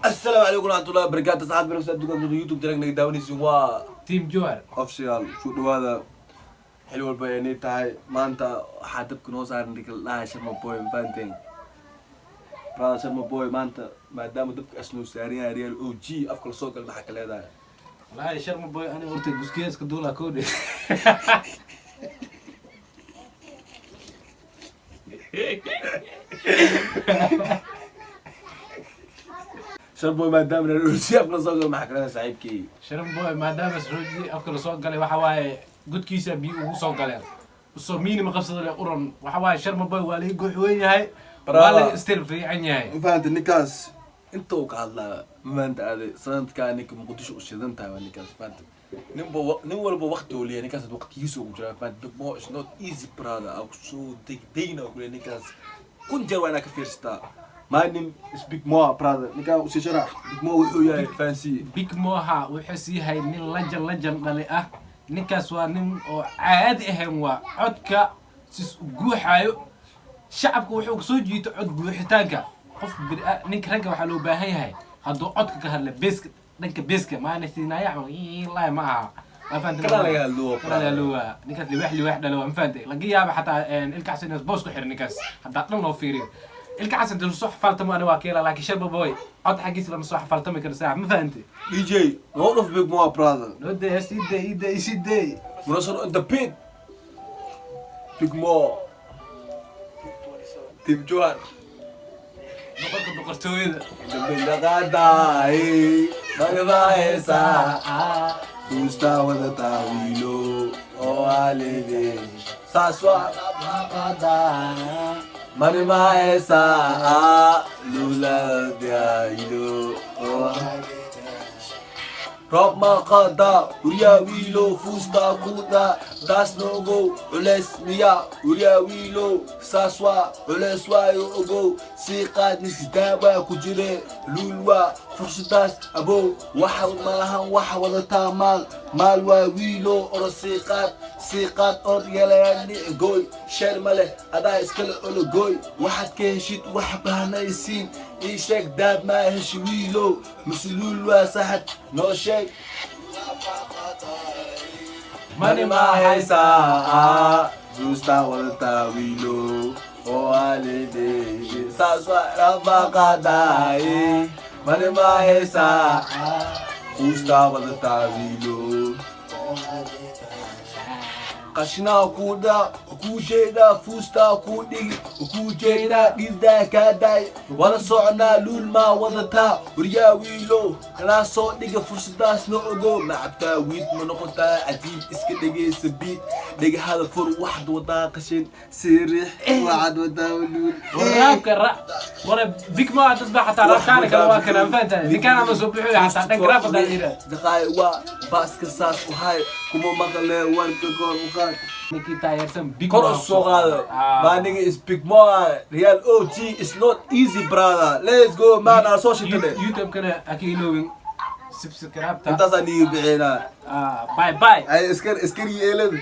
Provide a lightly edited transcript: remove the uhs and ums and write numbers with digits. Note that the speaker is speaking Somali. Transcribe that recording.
Assalaamu calaykum waraxmatullahi wabarakaatu. Asxaab meel kasta adduunka YouTube channel naga daawanaysiin, waa Team Johar Official. Soo dhawaada xil walba ay nii tahay. Maanta waxaa dabka noo saaran ninka la dhahay Sharma Boy, mafahanteen? Brother Sharma Boy, maanta maadaama dabka as noo saaran yahay, Real OG afka lasoo gal, maxaa ka leedahay? Wallaahi Sharma Boy, ani horta guskiyeeska duulaa koodhe. Sharma Boy, maadaama Real OG afka lasoo gal, maxaa ka leedahay, saaxiibkii? Sharma Boy maadaama sroji afka lasoo galay, waxa waaye godkiisa biyo ugu soo galeen, usoo miini ma qabsado le uran. Waxa waaye Sharma Boy waa laga gox weyn yahay, waa laga still fiican yahay. Ma fahanta? Ninkaas inta uu ka hadlaa, ma fahanta? Aaday sanadkaa ninka Muqdisho u shidan tahay waa ninkaas, fahanta? Ninba nin walba waqti uu leeyahay, ninkaas waqtigiisa ugu jiraa, fahanta? Big Mo is not easy, brother. Aa kusoo degdegna ku leeyahay ninkaas kun jeer waa inaa ka fiirsataa. My name is Big Mo, brother. Ninkaan usii sharax Big Mo wuxuu yahay, fancy. Big Moha wuxuu siiyahay nin lajan lajan dhali ah. Ninkaas waa nin oo caadi ahayn, waa codka sis u guuxaayo shacabka wuxuu soo jiito cod guuxitaanka qofka bini ninka ragga. Waxaa loo baahan yahay hadduu codka ka hadla beeska, dhanka beeska maanasinaaya ma aha. Waa fahantay? Kana laga hadlo. Kana laga hadlo. Ninkaas liwaax liwaax dhalo waa, ma fahantay? Laga yaaba xataa ilka xasan inaas boos ku xiran ninkaas haddaa dhan loo fiiriyo. Ilka xasan dee soo xafaaltamo ani waa keela, laakiin Sharma Boy cod xaggiisa lama soo xafaaltami karo saax, ma fahantay? DJ Lord of Big Mo, brother. Noo day, sii day, ii day, sii day. Munasar on the beat. Big Mo, Team Johar. Boqorka boqortooyada. Dambindaqaadaay magabahaysa fuusta wadataa wiilo oo aalide saas waa manimahaysa luladaylo oo roob maqada uryaa wiilo fuusta kuda taas noogow culeys miya uryaa wiilo saas waa culeys waayo ogow sii qaad nisdaawaa ku jire luul waa fursadaas abow waxa malahan waxa wadataa maal maal waa wiilo oro sii qaad sii qaad orod yeelayaan goy sheer ma leh adaa iskale ologoy waxaad ka heshid wax bahnaysiin ii sheeg daab maa heshi wiilo masluul waa saxad noo sheeg. Mani ma haysaa juusta wadataa wiilo oo aalide saas waa rabaqadaay mani ma haysaa fuusta wadataa wiilo qashinaa kuu dha kuu jeedaa fuustaa kuu dhigi kuu jeedaa dhildaa kaa daay wada soconaa luul maa wadataa waryaa wiilo kanaa soo dhiga fursadaasna ogo ma cabtaa wiid ma noqotaa cajiib iska dhegaysa biid dhegahada fur waxad wadaa qashin siriix waxaad wadaa luul. Waraabka ra wara Big Mo dad baa xataa raabkaana kale waa kana, ma fahantahay? Ninkaan ama soo buuxuya xataa dhanka raab hadaa yidhaah. Daqaay waa baaska saas u hay kuma maqle warka kor u qaad. Ninkii taageersan Big Kor Mo u soo qaado. Ah. My nigga is Big Mo, Real OG is not easy, brother. Let's go, man. Aan soo shitane. YouTube-kana ha ka iloobin subscribe-ta. Intaasaan iiga bixinaa. Ah, bye bye. Ay iskar iskar yeelada.